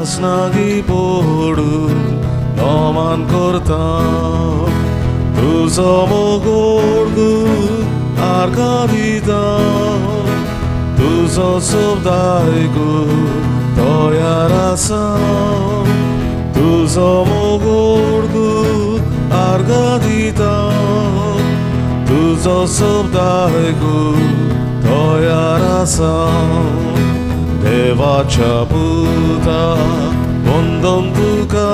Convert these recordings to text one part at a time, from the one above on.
सासनागी पडून नमान करता तुजो मोगोड आर्गां दिता तुजो शब्द आयकून तयार आसा तुजो मोगोड आर्गां दिता तुजो शब्द आयकून तयार आसा देवाच्या पुता वंदन तुका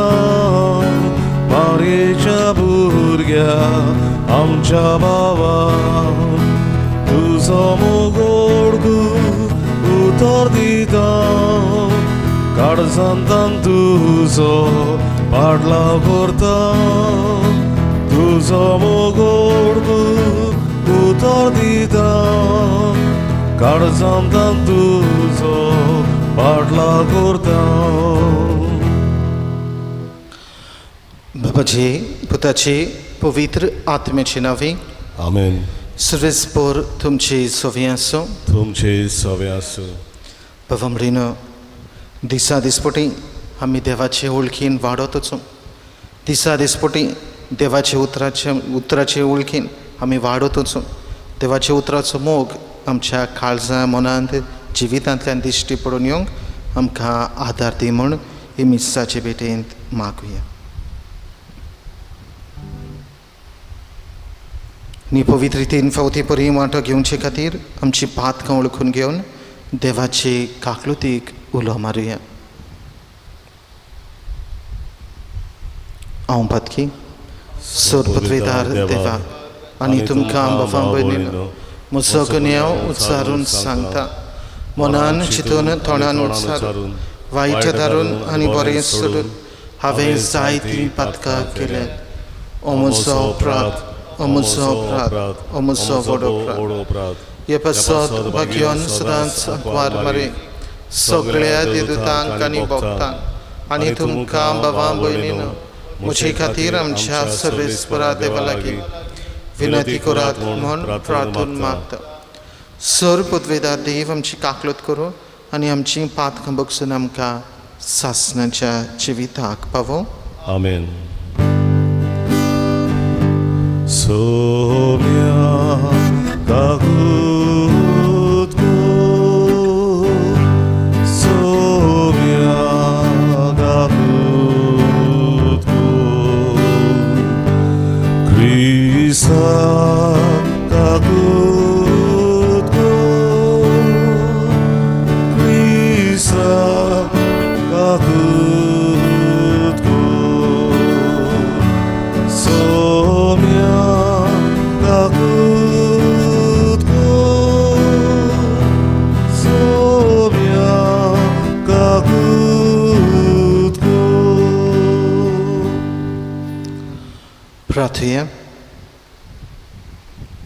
मारयेच्या भुरग्या आमच्या बाबा तुजो मोगोड उतर दिता काळजांतान तुजो पाडलाव करता तुजो मोगोड उतर दिता काळजांतान तुजो पाडलाव करता. बाबाचे पुताचे पवित्र आत्म्याचे नावे आमेन. सर्वेस्पोर तुमचे सवे आसूं. तुमचे सवे आसूं. बाबा म्हणिनो दिसा दिसपटी आमी देवाचे वळखीन वाडत वचूं. दिसा दिसपटी देवाचे उतराचे वळखीन आमी वाडत वचूं. देवाच्या उतराचो मोग आमच्या काळजा मनांत जिवितांतल्यान दिश्टी पडून येवंक आमकां आदार दी म्हूण ही मिसाचे भेटेंत मागुया. नी पवित्र रितीन फावती परी वांटो घेवचे खातीर आमची पातकां वळखून घेवन देवाचे काकलुतीक उलो मारुया. हांव पातकी सोरपत्वेदार देवा आनी तुमकां बाबा भयणीनो म्हजो गुन्यांव उच्चारून सांगता. मनान चिंतून तोंडान उच्चारून वायट धारून आनी बरें सोडून हांवें जायतीं पातकां केल्यात. ओ म्हजो अपराध, ओ म्हजो अपराध, ओ म्हजो व्हड अपराध. हे पासत भाग्यान सदांच आंकवार मारी सगळ्या देदुतांक आनी भक्तांक आनी तुमकां बाबा भयणीनो म्हजे खातीर आमच्या सर्वेस्परा देवा लागीं विनंती करात म्हूण प्रार्थून मागता. सर पदवेदार देव आमची काकलत करूं आनी आमची पातकां बगसून आमकां सासणाच्या जिविताक पावोवं. आमेन. सोम्या काकूत को सोम्या काकूत को क्रिस्ता काकूत को क्रिस्ता काकूत को सोम्या काकूत को सोम्या काकूत को. प्रार्थुया.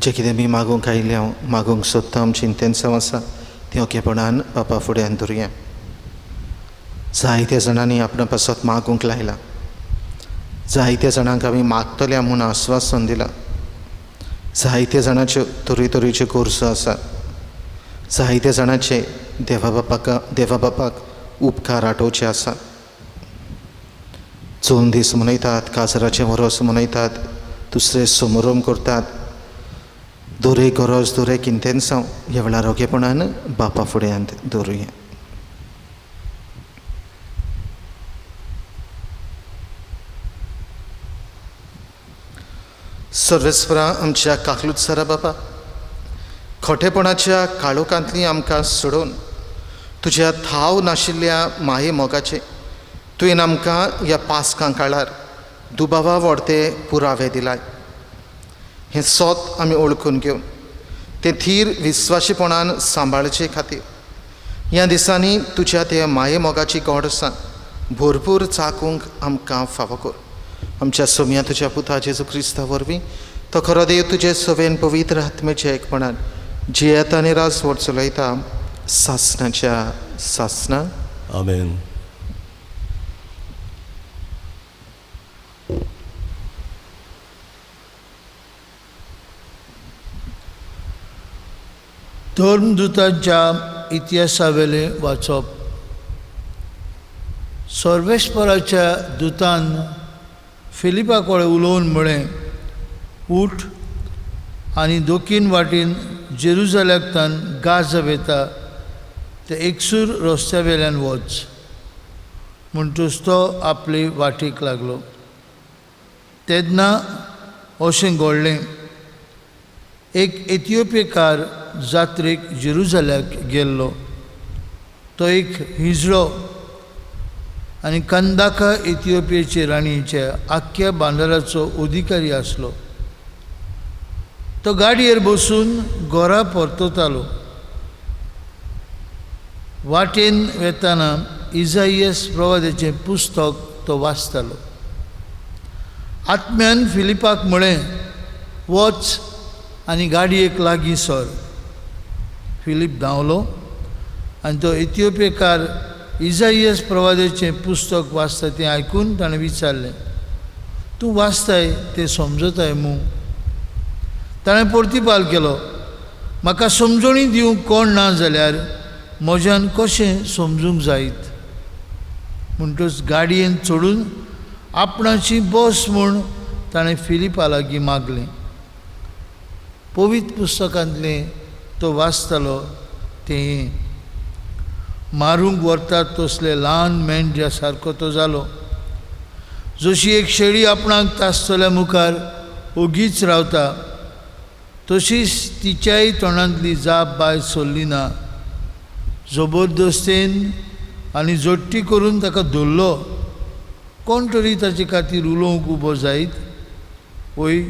जें कितें आमी मागूंक आयिल्लें हांव मागूंक सोदता आमची इंटेन्सांव आसा ती ओकेपणान बापा फुड्यान धरुया. जायत्या जाणांनी आपणा पासत मागूंक लायलां. जायत्या जाणांक आमी मागतल्या म्हूण आस्वासन दिलां. जायत्या जाणाच्यो तरेतरेच्यो गरजो आसात. जायत्या जाणाचे देवा बापाक उपकार आठोवचे आसात. चोवन दीस मनयतात, काजराचें वरोस मनयतात, दुसरे समारंभ करतात. दरेक गरज दरेक इंटेन्सांव ह्या वेळार ओगेपणान बापा फुड्यांत दवरुया. सर्वेस्परा आमच्या काकलूत सरा बापा खोटेपणाच्या काळोखांतली आमकां सोडोवन तुज्या थाव नाशिल्ल्या माये मोगाचे तुवें आमकां ह्या पासकां काळार दुबावा व्हडते पुरावे दिलाय. हें सोत आमी वळखून घेवन तें थीर विस्वाशीपणान सांबाळचे खातीर ह्या दिसांनी तुज्या ते माये मोगाची गोडसाण भरपूर चाकूंक आमकां फावो कर. आमच्या सोम्या तुज्या पुता जेजू क्रिस्ता वरवीं तो खरो देव तुजे सवेन पवित्र आत्मेच्या एकपणान जियेता आनी राजवट चलयता सासणाच्या सासणा. आमेन. धर्मदूतांच्या इतिहासावेलें वाचप. सर्वेस्पराच्या दुतान फिलिपा कडेन उलोवन म्हळें, उठ आनी दोकीन वाटेन जेरुजलेमांतल्यान गाजा वेता ते एकसूर रस्त्या वेल्यान वच. म्हणटूच तो आपले वाटेक लागलो. तेन्ना अशें घडलें, एक एथिओपियकार जात्रेक जेरुजलेमाक गेल्लो. तो एक हिजडो आनी कंदाका इथिओपियाचे राणयेच्या आख्ख्या बांदाराचो अधिकारी आसलो. तो गाडयेर बसून घरा परततालो. वाटेन वेताना इजाइयस प्रवादाचें पुस्तक तो वाचतालो. आत्म्यान फिलिपाक म्हळें, वच आनी गाडयेक लागीं सर. फिलीप धांवलो आनी तो इथिओपियकार इजाइयस प्रवादाचें पुस्तक वाचता तें आयकून ताणें विचारलें, तूं वाचताय तें समजताय मू? ताणें प्रतिपाल केलो, म्हाका समजणी दिवंक कोण ना जाल्यार म्हज्यान कशें समजूंक जायत? म्हणटूच गाडयेन चडून आपणाची बस म्हूण ताणें फिलिपा लागीं मागलें. पवित्र पुस्तकांतलें तो वाचतालो तें मारूंक व्हरतात तसले ल्हान मेंढ्या सारको तो जालो. जशी एक शेळी आपणाक तासतल्या मुखार ओगीच रावता तशीच तिच्याय तोंडांतली जाप भायर सरली ना. जबरदस्तेन आनी जोडटी करून ताका धरलो. कोण तरी ताचे खातीर उलोवंक उबो जायत वय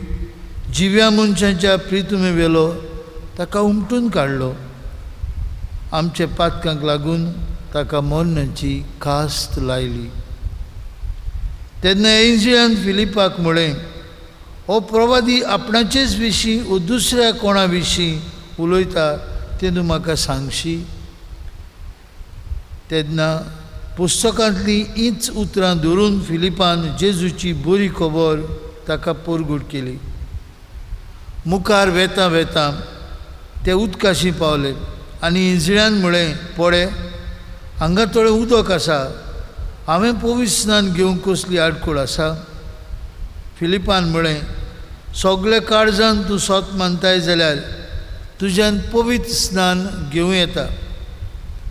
जिव्या मनशांच्या प्रितुमे वेलो ताका उमटून काडलो. आमच्या पातकांक लागून ताका मरणाची कास्त लायली. तेन्ना एंजियान फिलिपाक म्हळें, हो प्रवादी आपणाचेच विशीं वो दुसऱ्या कोणा विशीं उलयता तें तूं म्हाका सांगशी? तेन्ना पुस्तकांतलीं हींच उतरां धरून फिलिपान जेजूची बरी खबर ताका परगूट केली. मुखार वेता वेता ते उदकाशी पावले आनी इंजळ्यान म्हळें, पळे हांगा थोडें उदक आसा, हांवें पवित्र स्नान घेवंक कसली आडखळ आसा? फिलिपान म्हळें, सगळे काळजान तूं सोत मानताय जाल्यार तुज्यान पवित्र स्नान घेवं येता.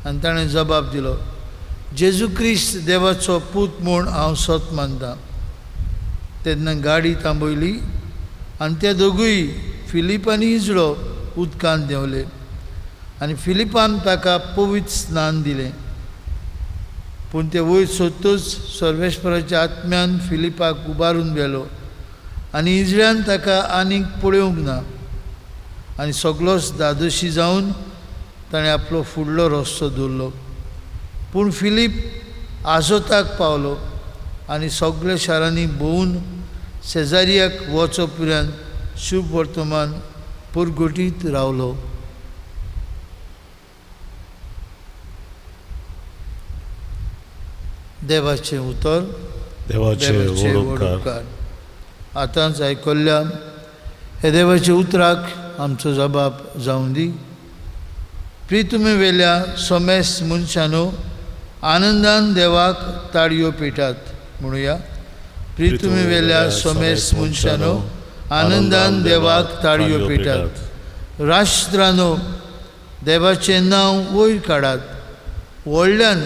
आनी ताणें जबाब दिलो, जेजू क्रिस्त देवाचो पूत म्हूण हांव सोत मानतां. तेन्ना गाडी थांबयली आनी ते दोगूय फिलीप आनी इजळो उदकांत देंवले आनी फिलिपान ताका पवित्र स्नान दिलें. पूण ते वयर सोदतूच सर्वेस्पराच्या आत्म्यान फिलिपाक उबारून व्हेलो आनी इजळ्यान ताका आनीक पळोवंक ना आनी सगळोच धादोशी जावन ताणें आपलो फुडलो रस्तो दवरलो. पूण फिलीप आजोताक पावलो आनी सगळ्या शारांनी भोंवून शेजाऱ्याक वचो पर्यंत शुभ वर्तमान पुरगुटीत रावलो. देवाचें उतर देवाचे व्हड उपकार. आतांच आयकल्ल्या हे देवाच्या उतराक आमचो जबाब जावं दी. प्रितुमे वेल्या सोमेस मनशानो आनंदान देवाक ताळयो पेटात म्हणुया. प्रितुमे वेल्या सोमेस मनशानो आनंदान देवाक ताळयो पेटात. राष्ट्रानो देवाचें नांव वयर काडात, व्हडल्यान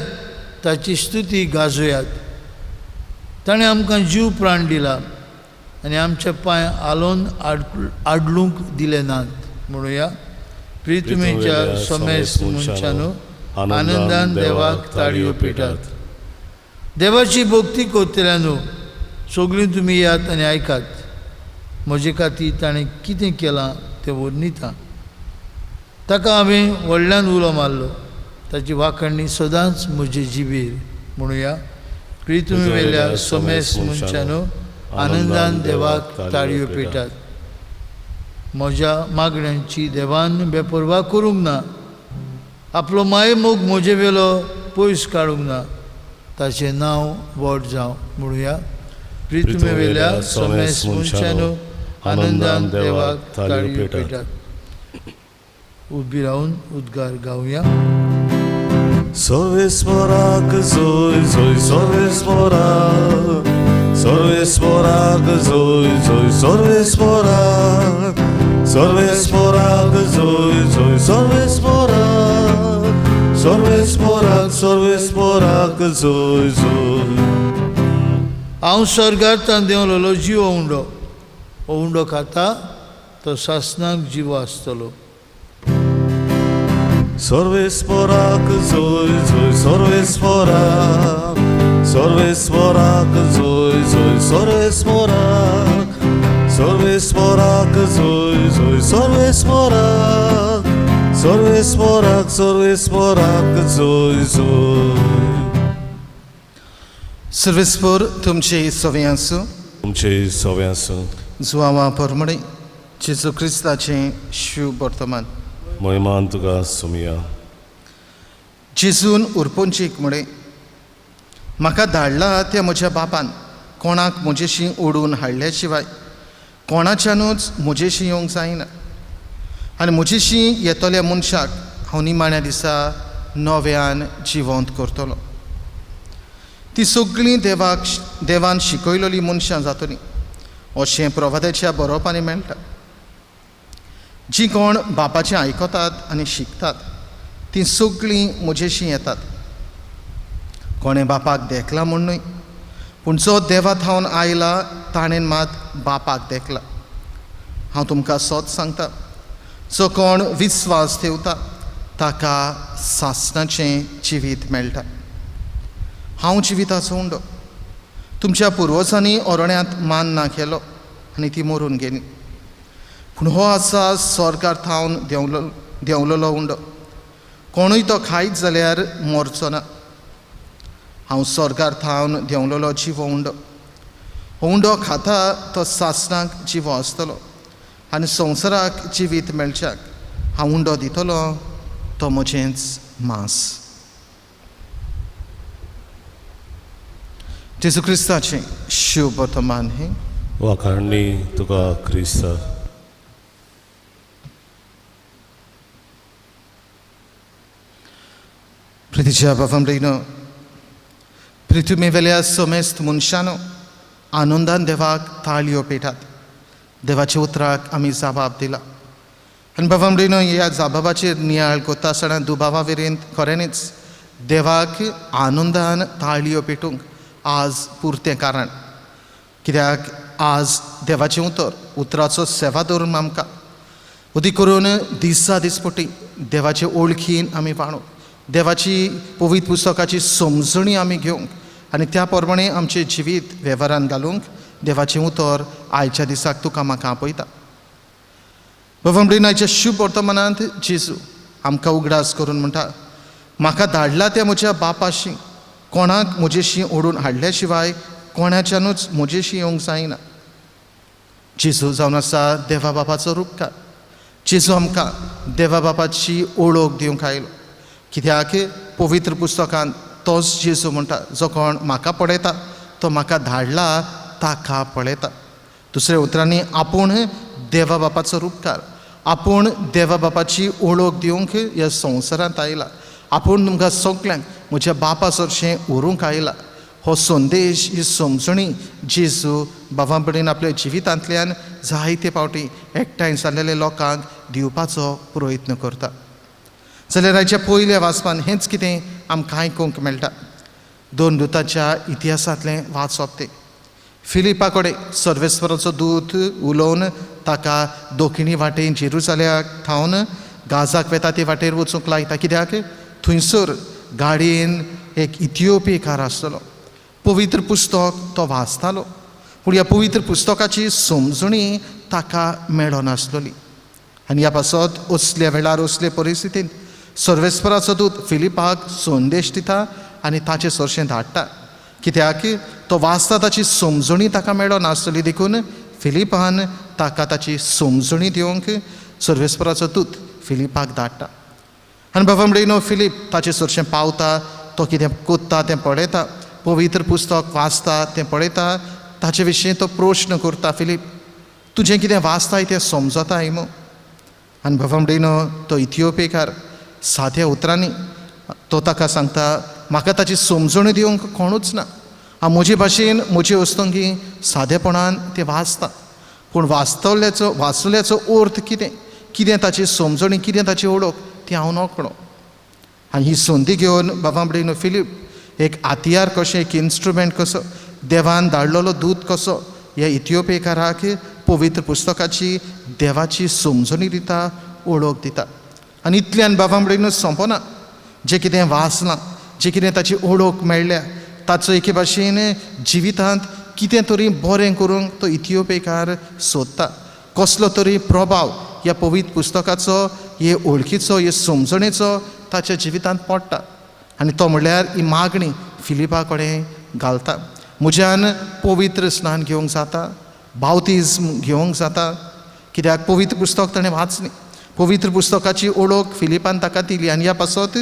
ताची स्तुती गाजोयात. ताणें आमकां जीव प्राण दिला आनी आमचे पांय आलोवन आडलूंक दिले नात म्हणुया. प्रितुमेच्या सोमेस मनशानो आनंदान देवाक ताळयो पेटात. देवाची भक्ती करतल्यानो सगळीं तुमी यात आनी आयकात, म्हजे खातीर ताणें कितें केलां तें वर्णिता. ताका हांवें व्हडल्यान उलो मारलो, ताची वाखणणी सदांच म्हजे जिबेर म्हणुया. प्रितुमे वेल्या सोमेस मनशानो आनंदान देवाक ताळयो पेटात. म्हज्या मागण्यांची देवान बेपर्वा करूंक ना, आपलो मायमोग म्हजे वेलो पयस काडूंक ना, ताचें नांव व्हड जावं म्हणुया. प्रितुमे वेल्या सोमेस मनशानो आनंदान देवाक ताळयो पेटात. उबी रावन उद्गार गावया. सर्वेस्पराक जोय जोय सर्वेस्पराक, सर्वेस्पराक जोय जोय सर्वेस्पराक, सर्वेस्पराक जोय जोय सर्वेस्पराक, सर्वेस्पराक सर्वेस्पराक जोय जोय. हांव स्वर्गांतल्यान देंवलोलो जिवो उंडो, हो उंडो खाता तो सासणाक जिवो आसतलो. सर्वेस्पराक जोय जोय सर्वेस्पराक, सर्वेस्पराक जोय जोय सर्वेस्पराक, सर्वेस्पराक जोय जोय सर्वेस्पराक, सर्वेस्पराक सर्वेस्पराक जोय जोय. सर्वेस्पर तुमचे सवे आसूं. तुमचे सवे आसूं. जुवांवा परमणे जेजू क्रिस्ताचें शुभ वर्तमान. महिमान तुका सोमिया. जेजून उरपोंचीक म्हळें, म्हाका धाडला त्या म्हज्या बापान कोणाक म्हजेशी ओडून हाडल्या शिवाय कोणाच्यानूच म्हजेशी येवंक जायना, आनी म्हजेशी येतल्या मनशाक हांव निमाण्या दिसा नव्यान जिवंत करतलो. ती सगळीं देवाक देवान शिकयलेली मनशां जातलीं अशें प्रवादाच्या बरोवपांनी मेळटा. जीं कोण बापाचें आयकतात आनी शिकतात तीं सगळीं म्हजेशीं येतात. कोणें बापाक देखला म्हूण न्हय, पूण जो देवा थावन आयला ताणें मात बापाक देखला. हांव तुमकां सत सांगता, जो कोण विस्वास ठेवता ताका सासणाचें जिवीत मेळटा. हांव जिविताचो उंडो. तुमच्या पुर्वजांनी ओरण्यांत मान ना केलो आनी ती मरून गेली, पूण हो आसा स्वर्गार थावन देंवलोलो उंडो. कोणूय तो खायत जाल्यार मरचो ना. हांव स्वर्गार थावन देंवलोलो जिवो उंडो. हो उंडो खाता तो सासणाक जिवो आसतलो आनी संवसाराक जिवीत मेळच्याक हांव उंडो दितलो तो म्हजेंच मांस. जेजू क्रिस्ताचें शुभ वर्तमान हें. वाखाणणी तुका क्रिस्ता. प्रितीच्या बाबां, पृथ्वी समेस्त मनशानो आनंदान देवाक ताळयो पेटात. देवाच्या उतराक आमी जबाब दिला आनी बाबा ह्या जबाबाचेर नियाळ कोता आसतना दुबावा वेरेंत खऱ्यांनीच देवाक आनंदान ताळयो पेटूंक आज पुरतें कारण. कित्याक आज देवाचें उतर उतराचो सेवा धरून आमकां अदीक करून दिसा दिसपटी देवाचे ओळखीन आमी वाणूंक, देवाची पवित्र पुस्तकाची समजणी आमी घेवंक आनी त्या प्रमाणे आमचें जिवीत वेव्हारान घालूंक देवाचें उतर आयच्या दिसाक तुका म्हाका आपयता. बाबा आयच्या शुभ वर्तमानांत जेजू आमकां उगडास करून म्हणटा, म्हाका धाडला त्या म्हज्या बापाशी कोणाक म्हजेशी ओडून हाडल्या शिवाय कोणाच्यानूच म्हजेशी येवंक जायना. जेजू जावन आसा देवा बापाचो रुपकार. जेजू आमकां देवा बापाची ओळख दिवंक आयलो. कित्याक पवित्र पुस्तकांत तोच जेजू म्हणटा, जो कोण म्हाका पळयता तो म्हाका धाडला ताका पळयता. दुसऱ्या उतरांनी आपूण देवा बापाचो रुपकार, आपूण देवा बापाची ओळख दिवंक ह्या संवसारांत आयला, आपूण तुमकां सगल्यांक म्हज्या बापा सरशें व्हरूंक आयला. हो संदेश, ही समजणी जेजू बाबा कडेन आपल्या जिवितांतल्यान जायते फावटी एकठांय जाल्लेल्या लोकांक दिवपाचो प्रयत्न करता. जाल्यार आयच्या पयल्या वाचपान हेंच कितें आमकां आयकूंक मेळटा. दोन दुताच्या इतिहासांतलें वाचप तें. फिलिपा कडेन सर्वेस्वराचो दूत उलोवन ताका दक्षिणी वाटेन जेरुजाल्याक थावन गाजाक वेता ते वाटेर वचूंक लायता. कित्याक थंयसर गाडयेन एक इथिओपियकार आसतलो, पवित्र पुस्तक तो वाचतालो, पूण ह्या पवित्र पुस्तकाची समजणी ताका मेळनासलोली. आनी ह्या पासत असल्या वेळार असले परिस्थितींत सर्वेस्पराचो दूत फिलिपाक संदेश दिता आनी ताचे सरशें धाडटा. कित्याक तो वाचता ताची समजणी ताका मेळनासतली, देखून फिलिपान ताका ताची समजणी दिवंक सर्वेस्पराचो दूत फिलिपाक धाडटा. आनी बाबा म्हणलो फिलीप ताचे सरशें पावता, तो कितें कोत्ता तें पळयता, पवित्र पुस्तक वाचता तें पळयता, ताचे विशीं तो प्रश्न करता, फिलीप तुजें कितें वाचताय तें समजताय मू? आनी बाबा म्हणलो तो इथिओपियकार साद्या उतरांनी तो ताका सांगता म्हाका ताची समजणी दिवंक कोणूच ना. हांव म्हजे भाशेन म्हजे वस्तुंकी सादेपणान ते वाचता, पूण वाचतल्याचो वाचल्याचो अर्थ कितें, कितें ताची समजणी, कितें ताची ओळख ती हांव नकळो. आनी ही संदी घेवन बाबा भयणीनो फिलीप एक हातयार कशें, एक इन्स्ट्रुमेंट कसो, देवान धाडलेलो दूत कसो ह्या इथिओपियेकाराक पवित्र पुस्तकाची देवाची समजणी दिता, ओळख दिता. आनी इतल्यान बाबा भयणीनो सोंपना, जें कितें वाचलां, जें कितें ताची ओळख मेळ्ळ्या ताचो एके भाशेन जिवितांत कितें तरी बरें करूंक तो इथिओपियेकार सोदता. कसलो तरी प्रभाव ह्या पवित्र पुस्तकाचो, हे ओळखीचो, हे समजणेचो ताच्या जिवितांत पडटा. आनी तो म्हणल्यार ही मागणी फिलिपा कडेन घालता, म्हज्यान पवित्र स्नान घेवंक जाता, बावतीज्म घेवंक जाता. कित्याक पवित्र पुस्तक ताणें वाचलें, पवित्र पुस्तकाची ओळख फिलिपान ताका दिली आनी ह्या पासत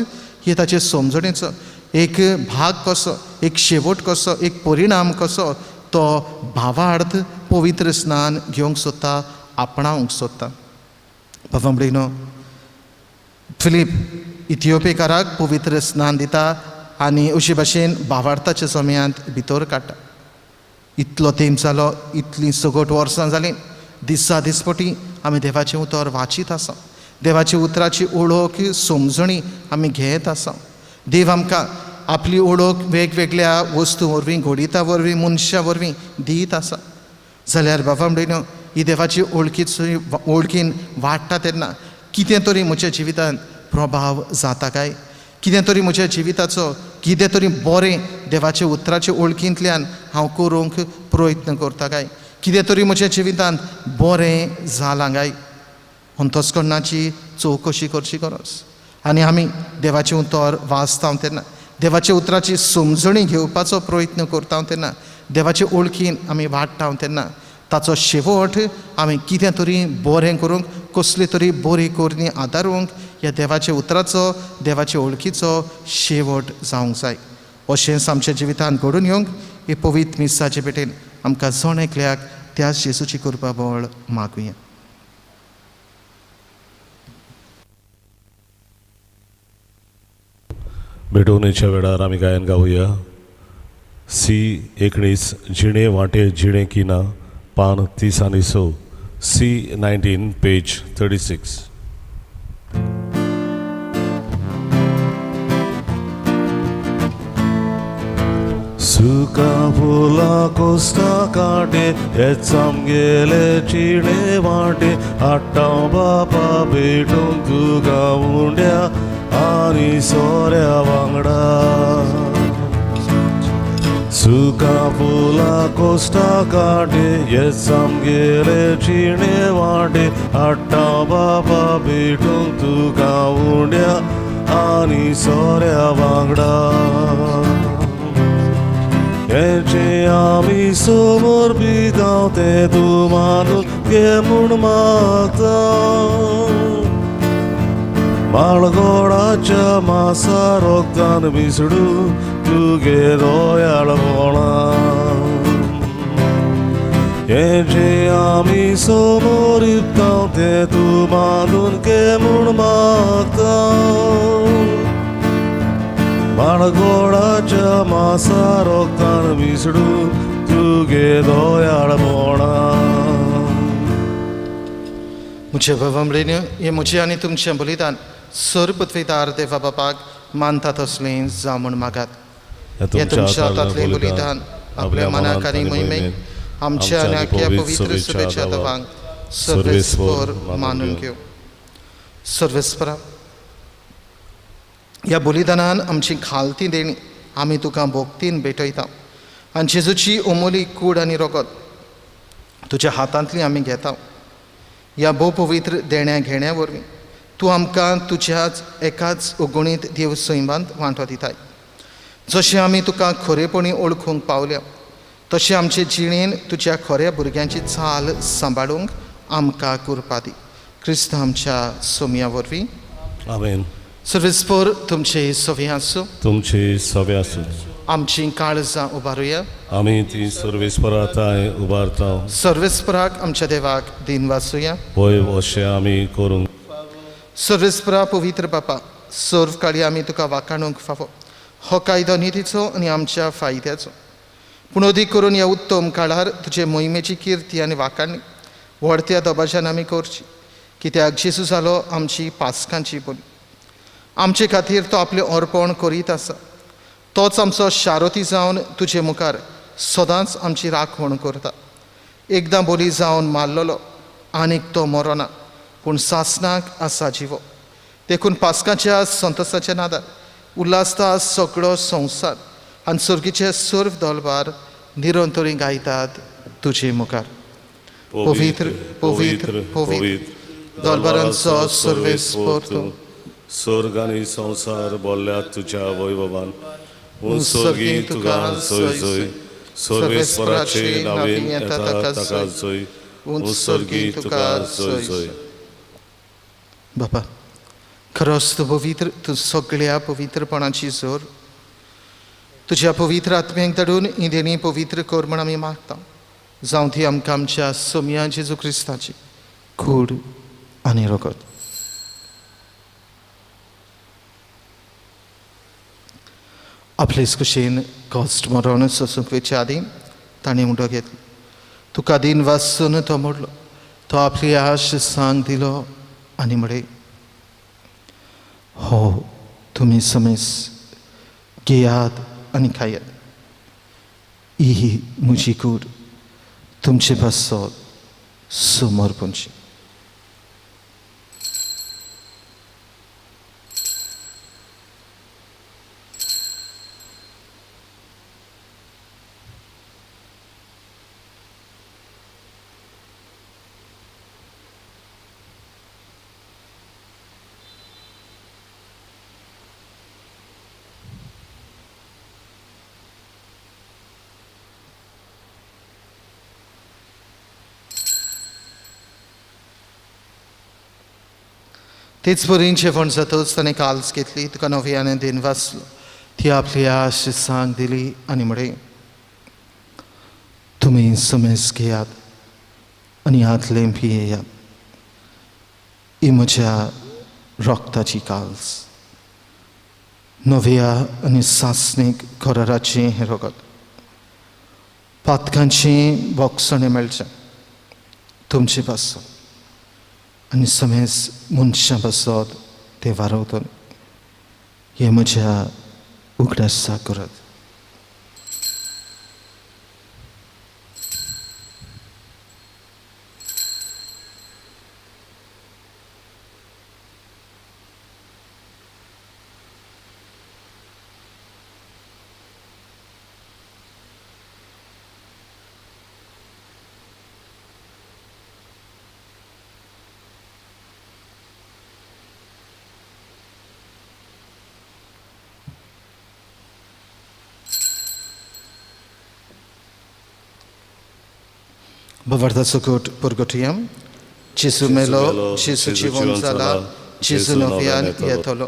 हे ताचे समजणेचो एक भाग कसो, एक शेवट कसो, एक परिणाम कसो तो भावार्थ पवित्र स्नान घेवंक सोदता, आपणावंक सोदता. बाबा भयणीनो फिलीप इथिओपियेकाराक पवित्र स्नान दिता आनी अशे भाशेन भावार्थाच्या समयांत भितर काडटा. इतलो तेंप जालो, इतलीं सगट वर्सां जालीं, दिसा दिसपटी आमी देवाचें उतर वाचीत आसा, देवाच्या उतराची ओळख समजणी आमी घेत आसा. देव आमकां आपली ओळख वेगवेगळ्या वस्तू वरवीं, घोडिता वरवीं, मनशां वरवीं दीत आसा. जाल्यार बाबा भयणीनो ही देवाची ओळखीची ओळखीन वाडटा तेन्ना कितें तरी म्हज्या जिवितांत प्रभाव जाता काय, कितें तरी म्हज्या जिविताचो कितें तरी बरें देवाच्या उतराचे ओळखींतल्यान हांव करूंक प्रयत्न करता काय, कितें तरी म्हज्या जिवितांत बरें जालां काय, अंतस्करणाची चवकशी करची गरज. आनी आमी देवाचें उतर वाचता तेन्ना, देवाच्या उतराची समजणी घेवपाचो प्रयत्न करता तेन्ना, देवाचे ओळखीन आमी वाडटा तेन्ना ताचो शेवट आमी कितें तरी बरें करूंक, कसली तरी बरी करणी आदारूंक ह्या देवाच्या उतराचो, देवाचे ओळखीचो शेवट जावंक जाय. अशेंच आमच्या जिवितांत घडून येवंक ही पवित्र मिसाचे भेटेन आमकां जण एकल्याक त्याच जेजूची कृपा बळ मागुया. भेटवणेच्या वेळार आमी गायन गावया. सी 19 जिणे वांटे जिणे किना, पान 30 आनी 6, सी 19 पेज 36. सुका फुलां कोस्ता कांटे हेच आमगेले जिणे वांटे, हाडटा बापा भेटूंक तुका उंड्या आनी सोऱ्या वांगडा. सुका फुलां कोस्ता कांटे हेच आमगेले जिणे वांटे, हाडटा बापा भेटूंक तुका उंड्या आनी सोऱ्या वांगडा. हेचे आमी समर्पितांव तें तूं मानून घे म्हूण मागता. माळगोडाच्या मासा रोगतान मिसडू तुगे दोयाळपणा. हेचे आमी समर्पितांव तें तूं मानून घे म्हूण मागता. माळगोडाच्या मासा रोगतान मिसडू तुगे दोयाळपणा. म्हजे बाबा भयणीनो हें म्हजें आनी तुमचें बलिदान सर्वपृथ्वीदार देवा बापाक मानता तसलें जावं म्हूण मागात. हें तुमच्या हातांतलें बलिदान आपल्या मनाक आनी मोहिमेक आमच्या आनी आख्या पवित्र सभेच्या दवांक सर्वेस्पर मानून घेवं. सर्वेस्परा ह्या बलिदानान आमची खालती देणी आमी तुका भोक्तीन भेटयता आनी जेजूची अमोली कूड आनी रगत तुज्या हातांतली आमी घेता. ह्या भोव पवित्र देण्या घेण्या वरवीं तूं आमकां तुज्याच एकाच अगणीत देव सैमांत वांटो दिताय. जशें आमी तुका खरेपणी ओळखूंक पावल्या तशें आमचे जिणेन तुज्या खऱ्या भुरग्यांची चाल सांबाळूंक आमकां कृपा दी. क्रिस्त आमच्या सोमया वरवीं. आमेन. सर्वेस्पर तुमचे सवे आसूं. तुमचे सवे आसूं. आमची काळजां उबारुया. आमी ती सर्वेस्पराताय उबारता. सर्वेस्पराक आमच्या देवाक दिन वाचुया. होय अशें आमी करूंक. सर्वेस्परा पवित्र बापा, सर्व काळी आमी तुका वाखाणूंक फावो। हो कायदो नितीचो आनी आमच्या फायद्याचो, पूण अदीक करून ह्या उत्तम काळार तुजे मोहिमेची किर्ती आनी वाखाणी व्हडत्या दबाज्यान आमी करची, कित्याक जेजू जालो आमची पास्कांची बली। आमचे खातीर तो आपलें अर्पण करीत आसा, तोच आमचो शारोती जावन तुजे मुखार सदांच आमची राखण करता। एकदां बोली जावन मारलेलो आनीक तो मरोना, पूण सासणाक आसा जिवो। देखून पास्काच्या संतोसाच्या नादार उल्हासता सगळो संवसार आनी सर्गीचे सर्व दलबार निरंतरी गायतात तुजे मुखार। पवित्र पवित्र पवित्र दलबारांचो सर्वेस्पर तूं, स्वर्ग आनी संवसार बोल्ल्यात तुज्या वैभवान। स्वर्गी तुका जय जय, सर्वेस्पराचे नांवान येता ताका जय, स्वर्गी तुका जय जय। बाबा खरोच तूं पवित्र, तूं सगळ्या पवित्रपणाची जोर। तुज्या पवित्र आत्म्यांक धाडून ही देणी पवित्र कर म्हण आमी मागता। जावं ती आमकां आमच्या सोमया जेजू क्रिस्ताची कूड आनी रगत। आपलेच कुशीन कश्ट मरण सोसूंक वयचे आदीं ताणें उडो घेतलो, तुका दिन वासून तो मोडलो, तो आपली आश सांग दिलो आनी म्हळें, हो तुमी समेस घेयात आनी खायात, ही म्हजी कूड तुमचे पासत समर्पणची। तेच परीन जेवण जातच ताणें काल्स घेतली, तुका नव्याने दिन वाचलो, ती आपली आश सांग दिली आनी म्हळें, तुमी समेस घेयात आनी हातलें पियेयात, ही म्हज्या रक्ताची काल्स, नव्या आनी सासणीक कराराचें हें रगत, पातकांचें बोगसणें मेळचें तुमचे पासत आनी समेस मनशां पासत तें वारवतलें, हें म्हज्या उगडासा करात। भावार्थाचो कोट परगटुया। जेजू मेलो, जेजू जिवन जाला, जेजू नव्यान येतलो।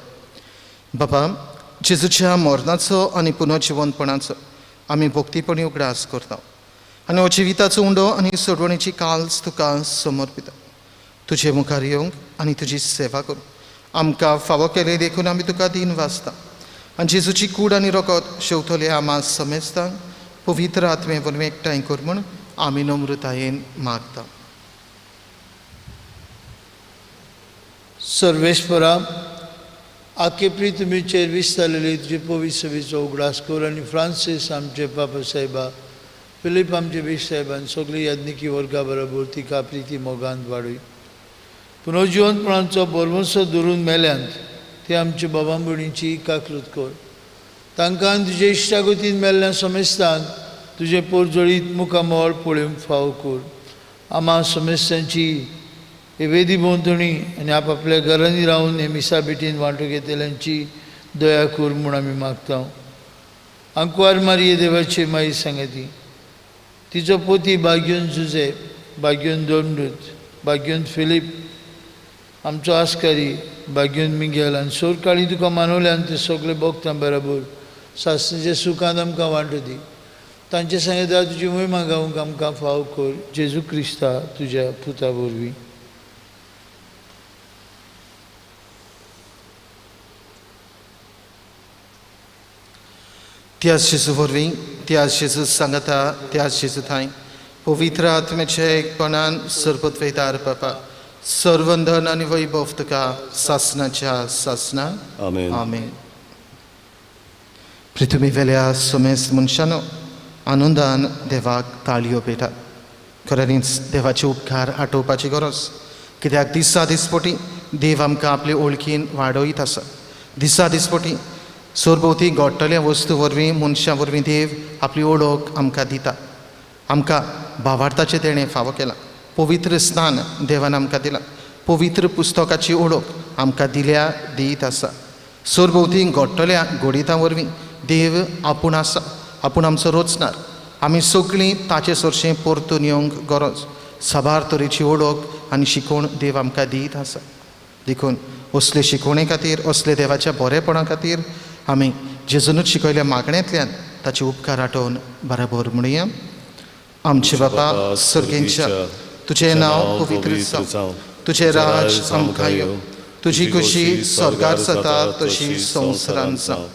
बाबा, जेजूच्या मरणाचो आनी पुनर्जिवनपणाचो आमी भक्तीपणी उगडास करता आनी हो जिविताचो उंडो आनी सोडवणेची काल्स तुका समर्पिता। तुजे मुखार येवंक आनी तुजी सेवा करूंक आमकां फावो केलें देखून आमी तुका दिन वाचता आनी जेजूची कूड आनी रगत शेवतले आमा समेस्तांक पवित्र आत्मे वरवीं एकठांय कर म्हूण आमी नम्रतायेन मागता। सर्वेस्परा, आकेप्री तुमीचेर विस्तारलेली तुजे पवित्र सभेचो उगडास कर आनी फ्रांसीस आमचे पापा साहेबा, फिलीप आमचे बीश साहेबान सगळी याज्ञिकी वर्गा बरोबर तिका प्रिती मोगांत वाडय। पुनर्जिवनपणाचो भरवंसो धरून मेल्यांत ते आमचे बाबा भयणींची काकृत कर, तांकां तुजे इश्टागतीन मेल्ल्या समेस्तांक तुजें पोरजळीत मुखामळ पळोवंक फावो कर। आमा समेस्तांची हे वेदी भोंवतणी आनी आपापल्या घरांनी रावन हे मिसा भेटीन वांटो घेतल्यांची दया कर म्हूण आमी मागता। आंकवार मारये देवाची माई सांगती, तिचो पोती बाग्योन जुजे, बाग्योन दोंडूत, बाग्योन फिलीप, आमचो आस्कारी बाग्योन मिगेल आनी सोरकाळी तुका मानवल्यान ते सगळे भोगता बरोबर सासणेच्या सुखान आमकां वांटो दी। तांचे सांगता तुजी मोहिमा गावंक आमकां फाव कर, जेजू क्रिस्ता तुज्या पुता वरवीं। त्याच जेजू वरवीं, त्याच जेजू सांगता, त्याच जेजू थांय पवित्र आत्म्याच्या एकपणान सरपतवेदार बापा सर्वंधन आनी वैभव तुका सासनाच्या सासना. आमेन. आमेन. पृथ्वी वेल्या समेस्त मनशानो आनंदान देवाक ताळयो पेटात. खऱ्यांनीच देवाचे उपकार आठोवपाची गरज, कित्याक दिसा दिसपटी देव आमकां आपले ओळखीन वाडयत आसा. दिसा दिसपटी सरभोंवती घडटल्या वस्तू वरवीं, मनशां वरवीं देव आपली ओळख आमकां दिता. आमकां भावार्थाचें तेणें फावो केलां, पवित्र स्नान देवान आमकां दिलां, पवित्र पुस्तकाची ओळख आमकां दिल्या दीत आसा. सरभोंवती घडटल्या घडितां वरवीं देव आपूण आसा, आपूण आमचो रोचणार. आमी सगळीं ताचे सरशें परतून येवंक गरज. साबार तरेची ओळख आनी शिकवण देव आमकां दीत आसा. देखून असले शिकवणे खातीर, असले देवाच्या बरेपणा खातीर आमी जेजूनच शिकयल्या मागण्यांतल्यान ताचे उपकार आठोवन बराबर म्हणुया. आमचे बापा सर्गेंच्या, तुजें नांव पवित्र जावं, तुजें राज आमकां येवं, तुजी खुशी स्वर्गार जाता तशी संवसारांत जावं.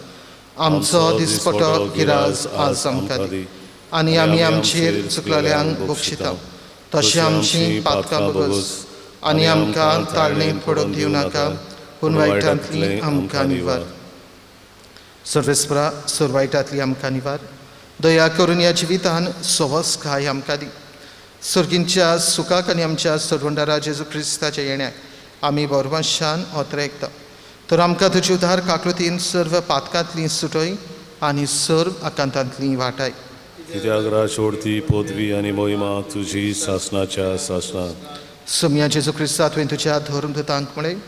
आमचो दिसपटो गिराज आज आमकां दी आनी आमी आमचेर चुकलेल्यांक बक्षिता तशें आमची पातकां बगस आनी आमकां ताळणेंत पडूंक दिवं नाका, पूण वायटांतली आमकां निवार. सर्वेस्परा सर वायटांतली आमकां निवार. दया करून ह्या जिवितान सवसकाय आमकां दी. सर्गींच्या सुखाक आनी आमच्या सरवंडारा जेजू क्रिस्ताच्या येण्याक आमी बरवाशान ओतरेकता. तर आमकां तुजी उदार काकळुतीन सर्व पातकांतली सुटय आनी सर्व आकांतांतली वाटाय. कित्याक राजवडती पदवी आनी मोहिमा तुजी सासनाच्या सासना. सोमया जेजू क्रिस्ता, तुवें तुज्या धर्मदूतांक म्हळें,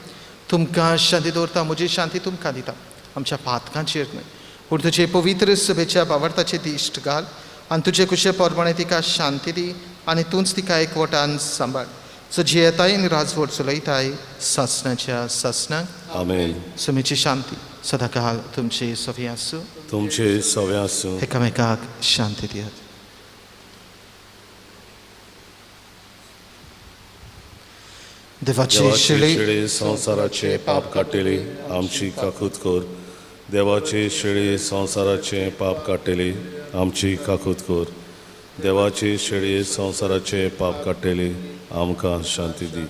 तुमकां शांती दवरता, म्हजी शांती तुमकां दिता. आमच्या पातकांचेर न्हय, पूण तुजे पवित्र सभेच्या बावडताचे दिश्ट घाल आनी तुजे कुशे प्रमाणे तिका शांती दी आनी तूंच तिका एकवटान सांबाळ. सो जियेताय आनी राजवट चलयताय सासनाच्या सासनाक. आमेन. समेची शांती सदांकाल तुमचे सवे आसूं. तुमचे सवे आसूं. एकामेकाक शांती दियात. देवाचे शेळी संवसाराचे पाप काडटली आमची काकूत कर. देवाचे शेळी संवसाराचे पाप काडटली आमची काकूत कर. देवाचे शेळी संवसाराचे पाप काडटली आमकां शांती दी.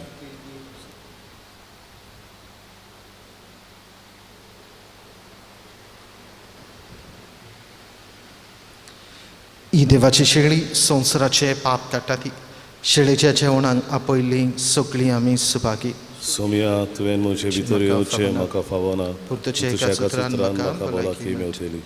ही देवाची शेळी संवसाराचे पाप काडटा ती शेळेच्या जेवणाक आपयल्ली सगळीं आमी सुभागी. सोमया, तुवें म्हजे भितर येवचें म्हाका फावना, पूण तुज्या एका सुत्रान म्हाका भलायकी मेवतली.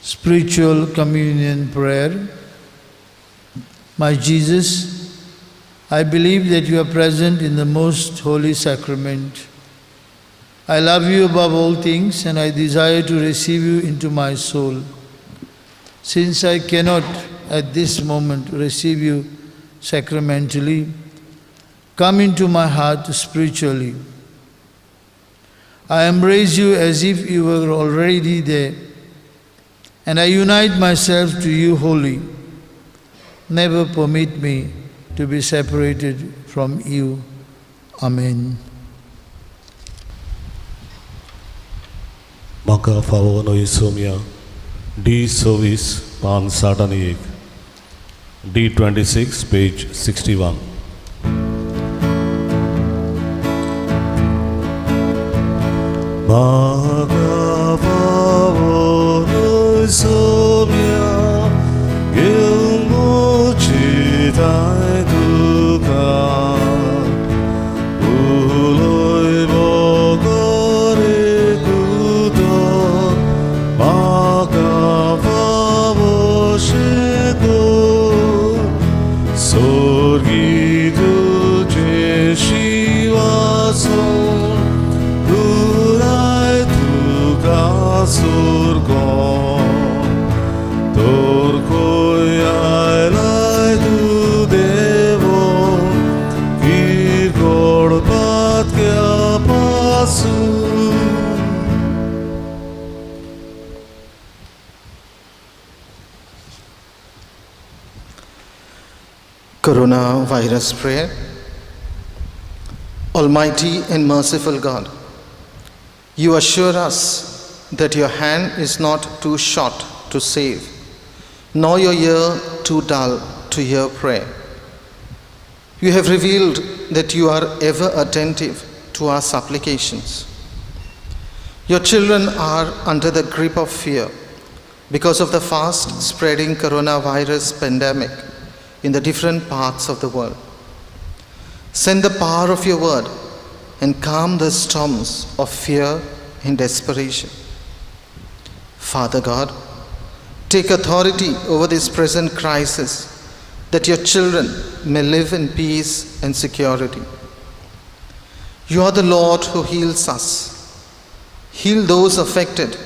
Spiritual Communion Prayer. My Jesus, I believe that you are present in the most holy sacrament. I love you above all things and I desire to receive you into my soul. Since I cannot at this moment receive you sacramentally, come into my heart spiritually. I embrace you as if you were already there, and I unite myself to you wholly. Never permit me to be separated from you. Amen. म्हाका फावो न्हय Somaiya. D 26 पान 61, D 26 page 61. म्हाका फावो न्हय सोमया, घेवन म्हजी थांय तुका, उलय बगर एकूतर, म्हाका फावोशें कर. स्वर्गी तुजें शिंवासन, पुराय तुका सुरगोन, तर खंय आयलाय तूं Coronavirus prayer. Almighty and merciful God, you assure us that your hand is not too short to save, nor your ear too dull to hear prayer. You have revealed that you are ever attentive to our supplications. Your children are under the grip of fear because of the fast spreading coronavirus pandemic in the different parts of the world. Send the power of your word and calm the storms of fear and desperation. Father God, take authority over this present crisis that your children may live in peace and security. You are the Lord who heals us. Heal those affected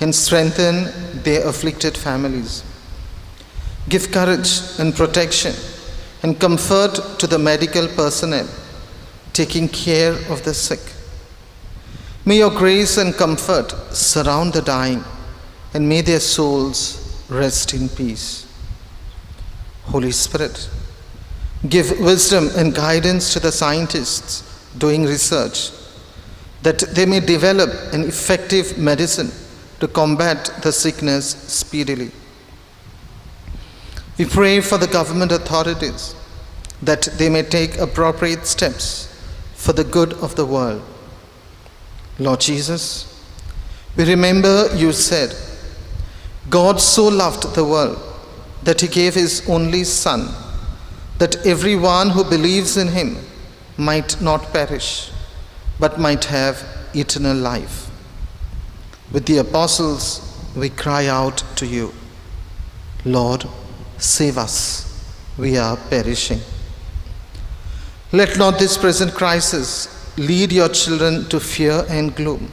and strengthen their afflicted families. Give courage and protection and comfort to the medical personnel taking care of the sick. May your grace and comfort surround the dying, and may their souls rest in peace. Holy Spirit, give wisdom and guidance to the scientists doing research, that they may develop an effective medicine to combat the sickness speedily. We pray for the government authorities that they may take appropriate steps for the good of the world. Lord Jesus, we remember you said, God so loved the world that he gave his only Son, that everyone who believes in him might not perish, but might have eternal life. With the apostles, we cry out to you, Lord, save us, we are perishing. Let not this present crisis lead your children to fear and gloom.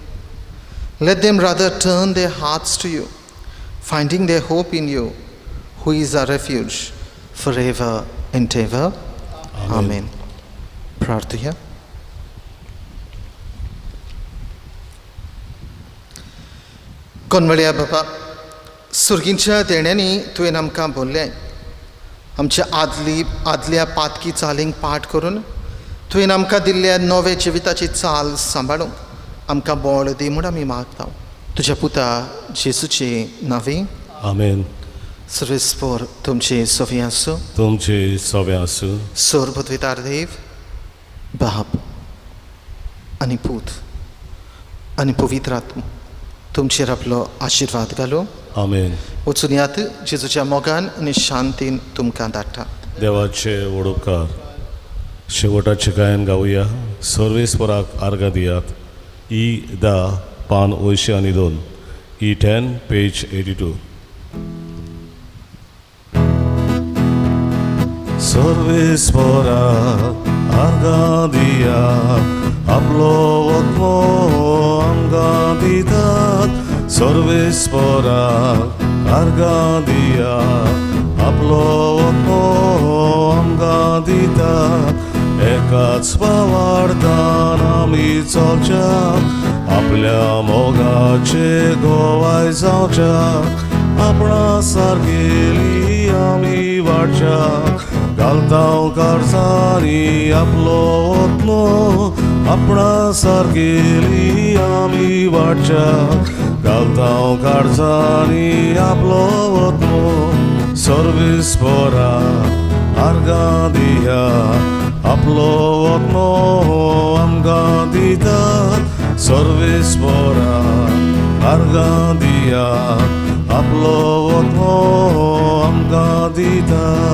Let them rather turn their hearts to you, finding their hope in you, who is our refuge forever and ever. Amen. प्रार्थुया. कोनवळ्या बाबा, सुर्गींच्या देण्यांनी तुवें आमकां बोल्लें, आमच्या आदली आदल्या पातकी चालींक पाठ करून तुवें आमकां दिल्ल्या नवे जिविताची चाल सांबाळूंक आमकां बळ दी म्हूण आमी मागता, तुज्या पुता जेजूचे नांवी. आमेन. सर्वेस्पोर तुमचे सोवी आसूं. तुमचे सवे आसूं. सोर पृथ्वीतार देव बाप आनी पूत आनी पवित्र आत्मा तुमचेर आपलो आशिर्वाद घालूं. आमेन. वचून यात, जेजूच्या मोगान आनी शांतीन तुमकां धाडटा. देवाचे व्हड उपकार. शेवटाचें गायन गावया, सर्वेस्पराक आर्गां दियात. ई 10, पान 82, E 10, page 82. सर्वेस्पराक आर्गां दियात, आपलो आत्मो आमकां दितात. सर्वेस्पराक आर्गां दियात, आपलो आत्मो आमकां दितात. एकाच भावार्थान आमी चलच्याक, आपल्या मोगाचे गोवाय जावच्याक, आपणा सारकेली आमी वाडच्याक. घालता काळजांनी आपलो आत्मो, आपणा सारकेली आमी वाडच्याक. घालता काळजांनी आपलो आत्मो. सर्वेस्परा आर्गां दिया, आपलो आत्मो आमकां दितात. सर्वेस्परा आर्गां दिया, आपलो आत्मो आमकां दितात.